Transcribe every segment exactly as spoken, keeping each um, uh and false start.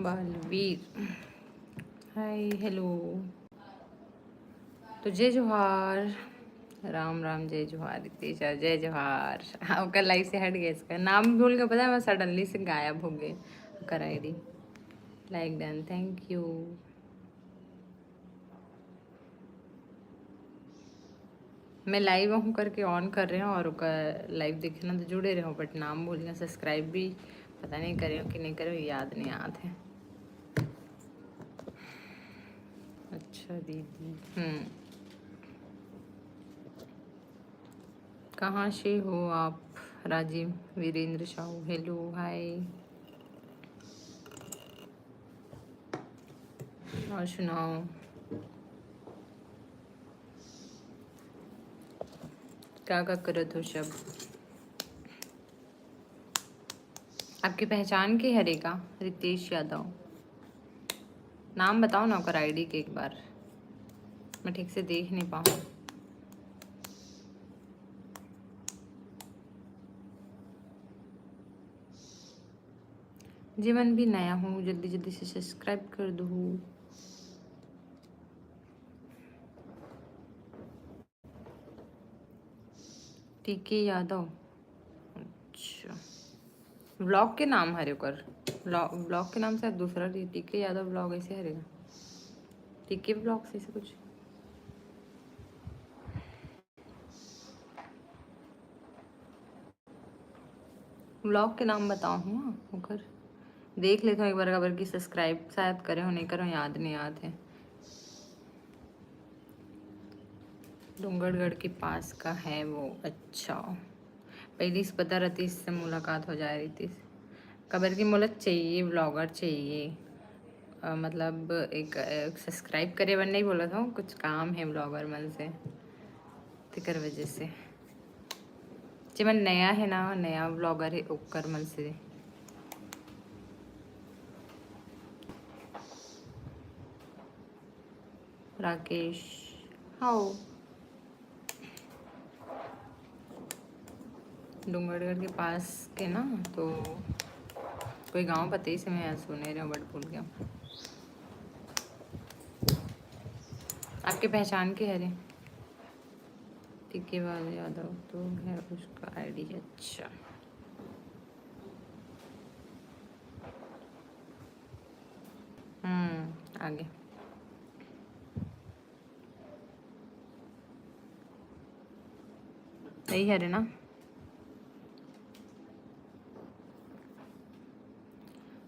बालवीर, हाय, hello. तो जय जोहार, राम राम, जय जोहार रितेश, जय जोहार। हाँ, ओकर लाइव से हट गए, इसका नाम भूल के, पता है, मैं सडनली से गायब हो गए। ओकर ID like done, thank you. मैं लाइव हूँ करके ऑन कर रहे हो और ओकर लाइव देखे ना तो जुड़े रहो, बट नाम भूल गया, सब्सक्राइब भी पता नहीं करे हो कि नहीं करे हो, याद नहीं आत है। अच्छा दीदी, हम्म, कहाँ से हो आप? राजीव वीरेंद्र साहू, हेलो, हाय। और सुनाओ, क्या क्या करत हो सब? आपकी पहचान के हरे का? रितेश यादव, नाम बताओ ना ओकर आईडी के एक बार, मैं ठीक से देख नहीं पाऊँ। जे मन भी नया हो, जल्दी जल्दी से सब्सक्राइब कर दो। टीके यादव, अच्छा, ब्लॉग के नाम हरे ओकर, ब्लॉग के नाम शायद दूसरा रही, टीके यादव ब्लॉग ऐसे हरे, टीके ब्लॉग से ऐसे कुछ। ब्लॉग के नाम बताओ हूँ ओकर, देख लेते हो एक बार, काबर कि सब्सक्राइब शायद करे हो, नहीं करे हो, याद नहीं आत है। डोंगरगढ़ के पास का है वो, अच्छा। पहली से पता रहती, इससे मुलाकात हो जाए रही थी, काबर कि मोला चाहिए, ब्लॉगर चाहिए। अ, मतलब एक, एक सब्सक्राइब करे बर नहीं बोलत हूँ, कुछ काम है ब्लॉगर मन से, तेकर वजह से। जेमन नया है ना, नया ब्लॉगर है, ओकर मन से। राकेश, हाओ। डोंगरगढ़ के पास के ना, तो कोई गांव बताइस, मैं सुने रहे, बट भूल गया। आपके पहचान के हरे? टीके बाल यादव तो है उसका आईडी। अच्छा, हम्म, आगे। सही हरे ना?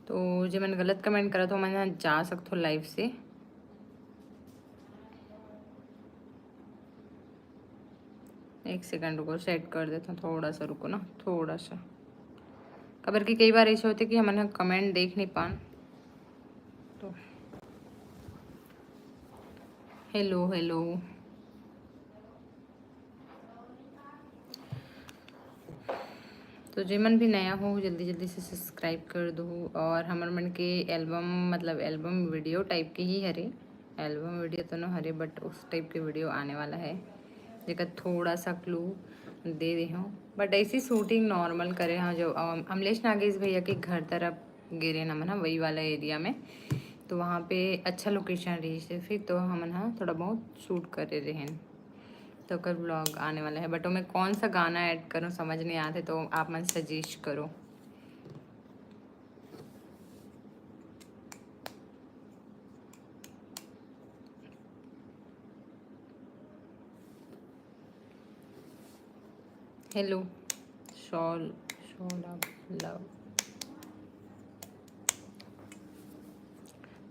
तो जे मन गलत कमेंट करत हो, मन जा सकथो लाइव से। एक सेकंड रुको, सेट कर देता हूँ थोड़ा सा, रुको ना, थोड़ा सा। काबर कि कई बार ऐसे होते कि हमन ह कमेंट देख नहीं पान। तो हेलो, हेलो। तो जेमन भी नया हो, जल्दी जल्दी से सब्सक्राइब कर दो। और हमर मन के एल्बम, मतलब एल्बम वीडियो टाइप के ही हरे, एल्बम वीडियो तो न हरे, बट उस टाइप के वीडियो आने वाला है, जेकर थोड़ा सा क्लू दे दे हूँ। बट ऐसी शूटिंग नॉर्मल करे हाँ, जो अम, अमलेश नागेश भैया के घर तरफ गे रहे हमन ह, वही वाला एरिया में। तो वहाँ पे अच्छा लोकेशन रही से, फिर तो हमन ह थोड़ा बहुत शूट करे रहेन। तो ओकर ब्लॉग आने वाला है, बट ओमे कौन सा गाना ऐड करूँ, समझ नहीं आते, तो आप मन सजेस्ट करो। हेलो, शॉल, शॉल ऑफ लव।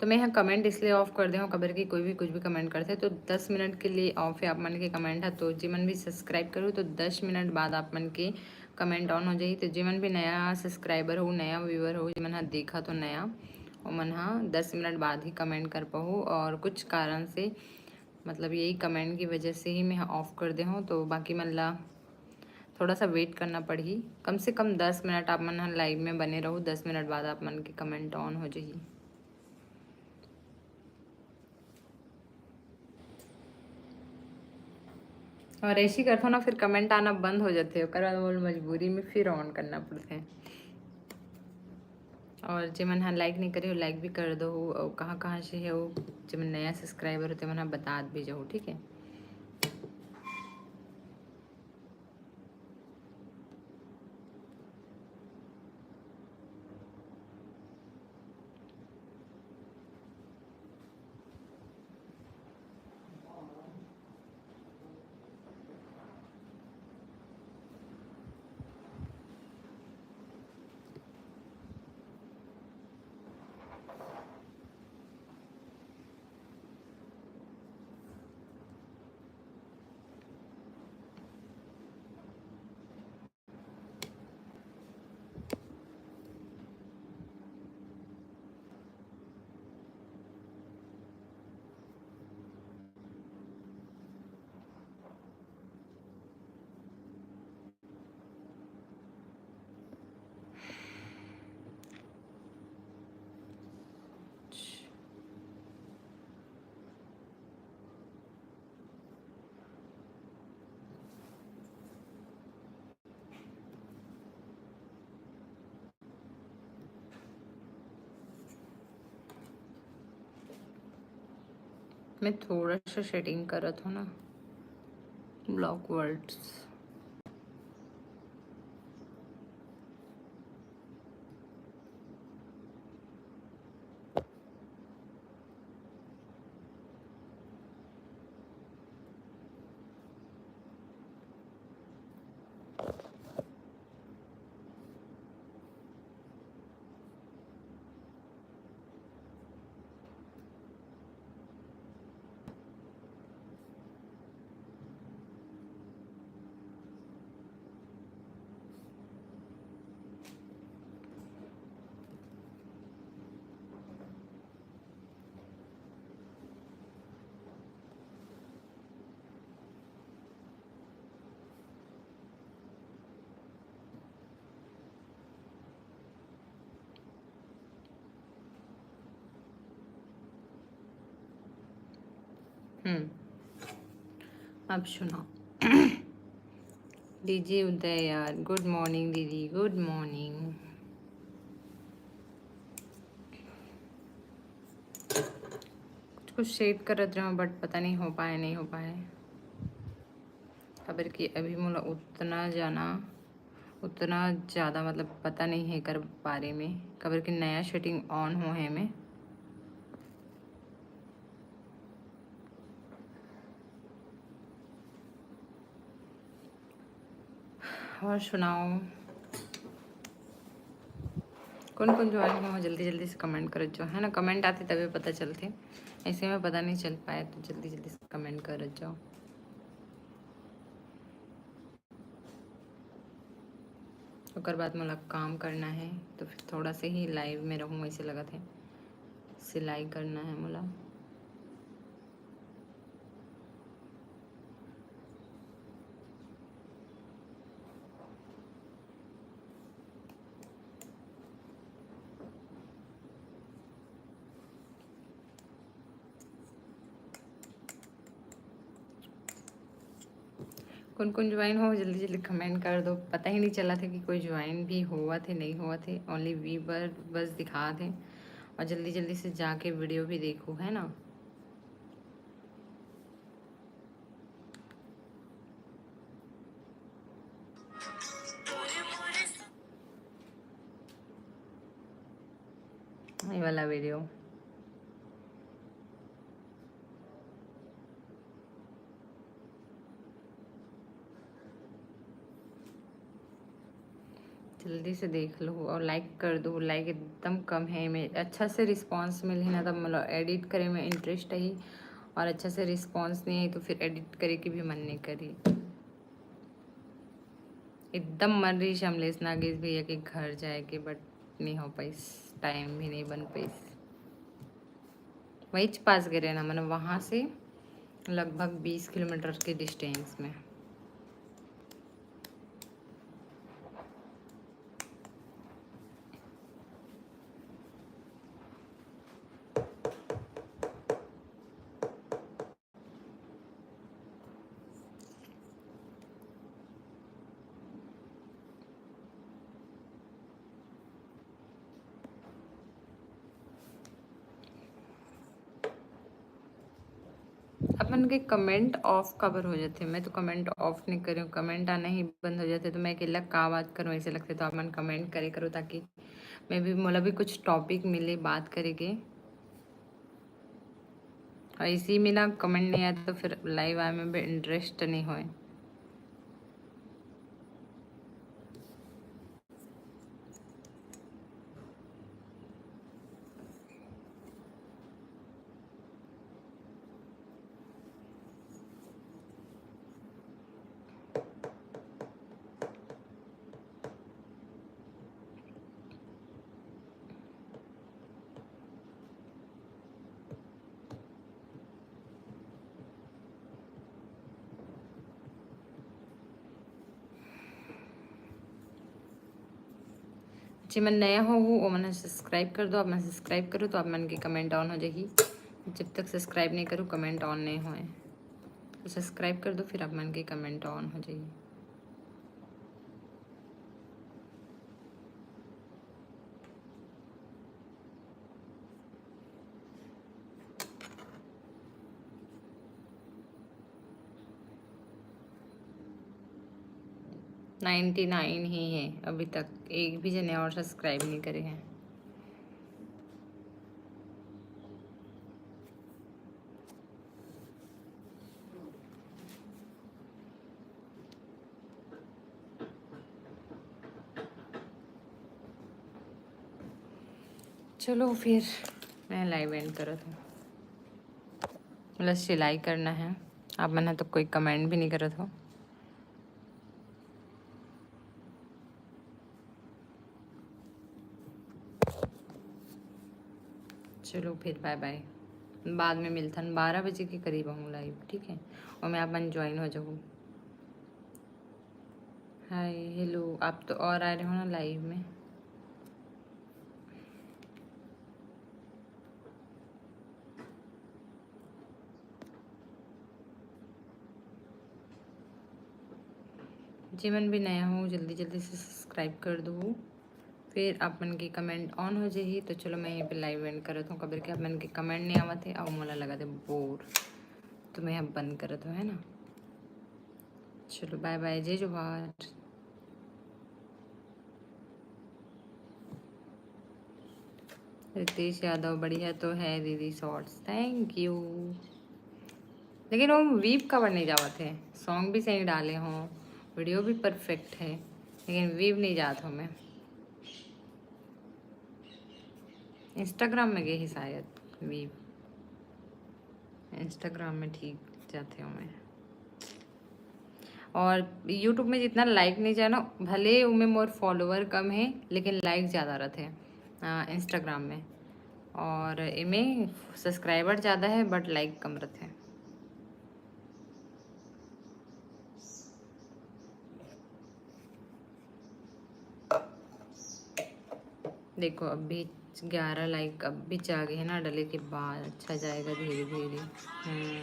तो मैं यहाँ कमेंट इसलिए ऑफ कर दे हूँ, काबर कि कोई भी कुछ भी कमेंट करते तो दस मिनट के लिए ऑफ है आप मन के कमेंट है। तो जेमन भी सब्सक्राइब करो तो दस मिनट बाद आप मन के कमेंट ऑन हो जाही। तो जेमन भी नया सब्सक्राइबर हो, नया व्यूअर हो, जेमन ह देखा तो नया, ओमन ह दस मिनट बाद ही कमेंट कर पाहू। और कुछ कारण से, मतलब यही कमेंट की वजह से ही मैं ऑफ कर दे हूँ। तो बाकी मन ला थोड़ा सा वेट करना पड़ही, कम से कम दस मिनट आप मन ह लाइव में बने रहो, दस मिनट बाद आप मन के कमेंट ऑन हो जाही। और ऐसी करथो ना, फिर कमेंट आना बंद हो जाते, ओकर बाद मोला मजबूरी में फिर ऑन करना पड़ते। और जेमन ह लाइक नहीं करे हो, लाइक भी कर दो। और कहाँ कहाँ से है वो, जेमन नया सब्सक्राइबर हो, तेमन ह बतात भी जाओ, ठीक है। मैं थोड़ा सा शेडिंग करत हूँ ना, ब्लॉक वर्ड्स। हम्म, अब सुनाओ। डीजे उदय यार, गुड मॉर्निंग दीदी, गुड मॉर्निंग। कुछ कुछ शेड करत रहूँ, बट पता नहीं हो पाए, नहीं हो पाए, काबर कि अभी मोला उतना जाना, उतना ज़्यादा, मतलब, पता नहीं है एकर बारे में, काबर कि नया शेडिंग ऑन हो है मैं। और सुनाओ, कौन कौन ज्वाइन हो, जल्दी जल्दी से कमेंट कर जो, है ना, कमेंट आते तभी पता चलते, ऐसे में पता नहीं चल पाए, तो जल्दी जल्दी से कमेंट कर जो। ओकर बाद मोला काम करना है, तो फिर थोड़ा से ही लाइव में रहूँ, ऐसे लगत है। सिलाई करना है मोला। कौन कौन ज्वाइन हो, जल्दी जल्दी कमेंट कर दो। पता ही नहीं चला था कि कोई ज्वाइन भी हुआ थे, नहीं हुआ थे, ओनली व्यूअर बस दिखा थे। और जल्दी जल्दी से जाके वीडियो भी देखो, है ना। ये वाला वीडियो। जल्दी से देख लो और लाइक कर दो। लाइक एकदम कम है, मैं अच्छा से रिस्पॉन्स मिलही ना, तब मतलब एडिट करे में इंटरेस्ट आही और अच्छा से रिस्पॉन्स नहीं आई तो फिर एडिट करे के भी मन नहीं करी। एकदम मन रही अमलेश नागेश भैया के घर जाए के, बट नहीं हो पाइस, टाइम भी नहीं बन पाइस। वहीच पास गे रहे ना, मतलब वहाँ से लगभग बीस किलोमीटर के डिस्टेंस में। मन के कमेंट ऑफ काबर हो जाथे? मैं तो कमेंट ऑफ नहीं करी हूँ, कमेंट आना ही बंद हो जाथे, तो मैं अकेला का बात करूँ? ऐसे लगथे तो आप मन कमेंट करे करो, ताकि मैं भी, मोला भी कुछ टॉपिक मिले बात करे के। और इसी में ना कमेंट नहीं आया तो फिर लाइव आए में भी इंटरेस्ट नहीं होए। जेमन नया हो, हो, ओमन ह सब्सक्राइब कर दो। आप मन सब्सक्राइब करो तो आप मन के कमेंट ऑन हो जाही। जब तक सब्सक्राइब नहीं करो, कमेंट ऑन नहीं होए। तो सब्सक्राइब कर दो, फिर आप मन के कमेंट ऑन हो जाही। नाइन्टी नाइन ही है अभी तक, एक भी जने और सब्सक्राइब नहीं करे हैं। चलो फिर मैं लाइव एंड करत हूँ। मतलब सिलाई करना है, आप मन ह तो कोई कमेंट भी नहीं करत हो। चलो फिर बाय बाय, बाद में मिलथन, बारह बजे के करीब आऊँ लाइव, ठीक है? और मैं आप मन ज्वाइन हो जाऊँ। हाय, हेलो, आप तो और आ रहे हो ना लाइव में। जेमन भी नया हो, जल्दी जल्दी से सब्सक्राइब कर दो, फिर आप मन के कमेंट ऑन हो जाही। तो चलो, मैं यहीं पे लाइव एंड करत हूँ, काबर के आप मन के कमेंट नहीं आवत है और मोला लगत है बोर, तो मैं अब बंद करत हूँ, है ना। चलो, बाय बाय, जय जोहार। रितेश यादव, बढ़िया तो है दीदी शॉर्ट्स, थैंक यू। लेकिन वो वीव काबर नहीं जावत है? सॉन्ग भी सही डाले हो, वीडियो भी परफेक्ट है, लेकिन वीव नहीं जात हो मैं। इंस्टाग्राम में गए ही शायद वीव, इंस्टाग्राम में ठीक जाते हो मैं। और यूट्यूब में जितना लाइक नहीं जाना, भले उमें मोर फॉलोअर कम है, लेकिन लाइक ज़्यादा रहते हैं इंस्टाग्राम में, और इमें सब्सक्राइबर ज़्यादा है, बट लाइक कम रहते हैं। देखो, अभी ग्यारह लाइक अभी जागे है ना, डले के बाद अच्छा जाएगा धीरे धीरे। हम्म।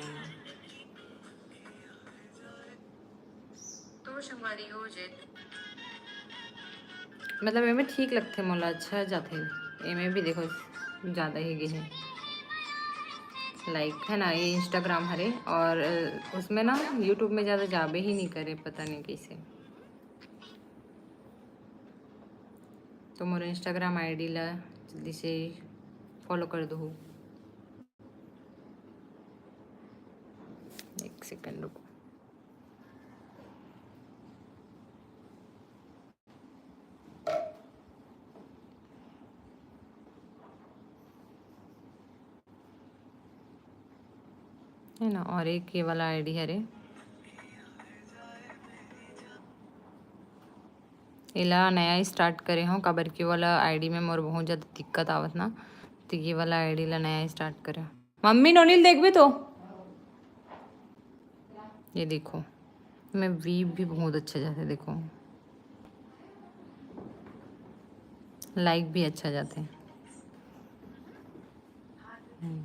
तो संगवारी हो जे। मतलब, एमे ठीक लगथे मोला, अच्छा जाथे। एमे भी देखो, ज़्यादा ही गे हे लाइक, है ना, ये इंस्टाग्राम हरे, और, अ, उसमें ना, यूट्यूब में ज़्यादा जाबे ही नहीं करे, पता नहीं कैसे। तो मोर इंस्टाग्राम आईडी ला जल्दी से फॉलो कर दो। एक सेकंड रुको। है ना, और एक ये वाला आईडी हरे, एला नया स्टार्ट करे हूँ, काबर कि वाला आईडी में मोर बहुत ज़्यादा दिक्कत आवत ना, तो ये वाला आईडी ला नया स्टार्ट करे हूँ। मम्मी, नोनील देखबे तो, ये देखो, मैं वीव भी बहुत अच्छा जाथे, देखो, लाइक भी अच्छा जाथे। हम्म।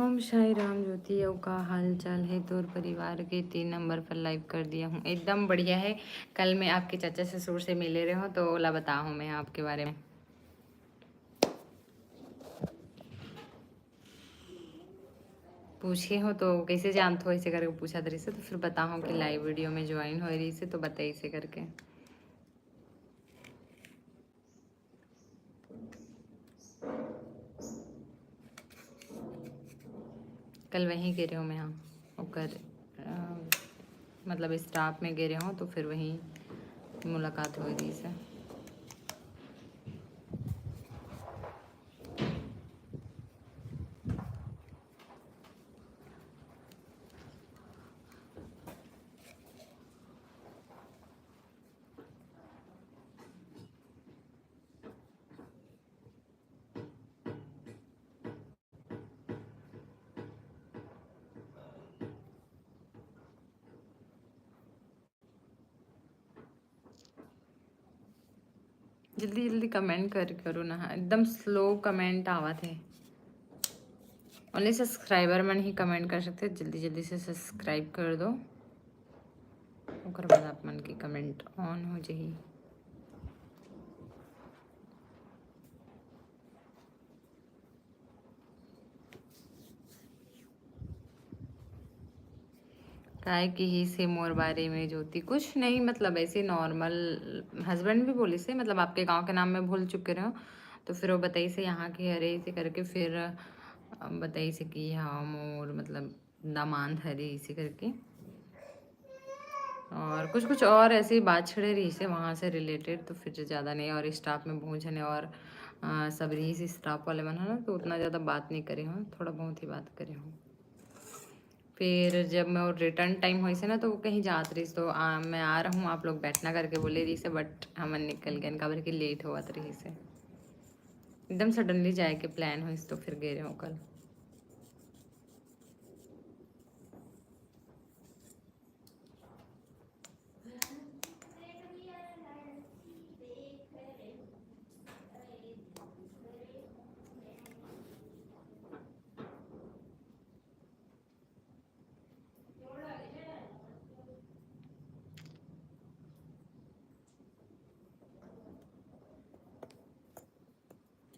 ओम साई राम ज्योति, अउ का हाल चाल है तोर परिवार के? तीन नंबर पर लाइव कर दिया हूँ, एकदम बढ़िया है। कल मैं आपके चाचा ससुर से मिले रहे हूँ, तो ओला बताहूँ मैं आपके बारे में। पूछे हो तो कैसे जानत हो, ऐसे करके पूछा तरीसे, तो फिर बताहूँ कि लाइव वीडियो में ज्वाइन हो रही से, तो बताइए ऐसे करके। कल वहीं गे रहे हो मैं, हाँ, ओकर, अ, मतलब स्टाफ में गे रहे हो, तो फिर वहीं मुलाकात हो रही से। जल्दी जल्दी कमेंट कर करो ना, एकदम स्लो कमेंट आवत है। ओनली सब्सक्राइबर मन ही कमेंट कर सकते, जल्दी जल्दी से सब्सक्राइब कर दो, ओकर बाद आप मन के कमेंट ऑन हो जाही। काय किहिस हे मोर बारे में ज्योति? कुछ नहीं, मतलब ऐसे नॉर्मल। हस्बैंड भी बोलिस हे, मतलब आपके गांव के नाम में भूल चुके रहे हो, तो फिर वो बताइस हे यहाँ के हरे, ऐसे करके फिर, अ, बताइस हे कि हाँ मोर मतलब दामांद हरे, ऐसे करके। और कुछ कुछ और ऐसे ही बात छिड़े रहिस हे वहाँ से रिलेटेड, तो फिर ज़्यादा नहीं। और स्टाफ में बहुत जने और, अ, सब रहिस हे स्टाफ वाले मन ह ना, तो उतना ज़्यादा बात नहीं करे हूँ, थोड़ा बहुत ही बात करे हूँ। फिर जब मैं रिटर्न टाइम होइस हे ना, तो वो कहीं जात रहिस, तो आ, मैं आ रहा हूँ, आप लोग बैठना करके बोले रहिस हे, बट हमन निकल गए, काबर कि लेट होवत रहिस हे। एकदम सडनली जाए के प्लान होइस, तो फिर गे रहे हो कल।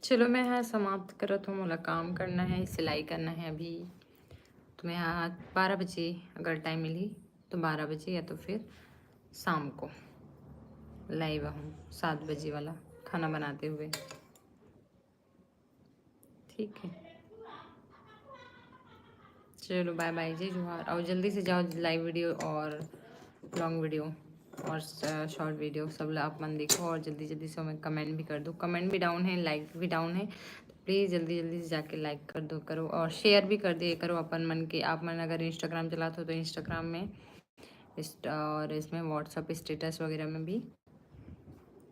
चलो, मैं ह समाप्त करत हूँ, मोला काम करना है, सिलाई करना है अभी। तो मैं ह बारह बजे अगर टाइम मिली तो बारह बजे, या तो फिर शाम को लाइव हूँ सात बजे वाला खाना बनाते हुए। ठीक है, चलो बाय बाय, जय जोहार। और जल्दी से जाओ, लाइव वीडियो और लॉन्ग वीडियो और शॉर्ट वीडियो सब ला आप मन देखो, और जल्दी जल्दी से मैं कमेंट भी कर दो। कमेंट भी डाउन है, लाइक भी डाउन है, तो प्लीज़ जल्दी जल्दी से जाके लाइक कर दो करो, और शेयर भी कर दिए करो अपन मन के। आप मन अगर इंस्टाग्राम चलाते हो तो इंस्टाग्राम में, और इसमें व्हाट्सअप स्टेटस वगैरह में भी।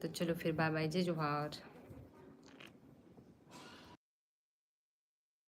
तो चलो फिर बाय बाय, जय जोहार।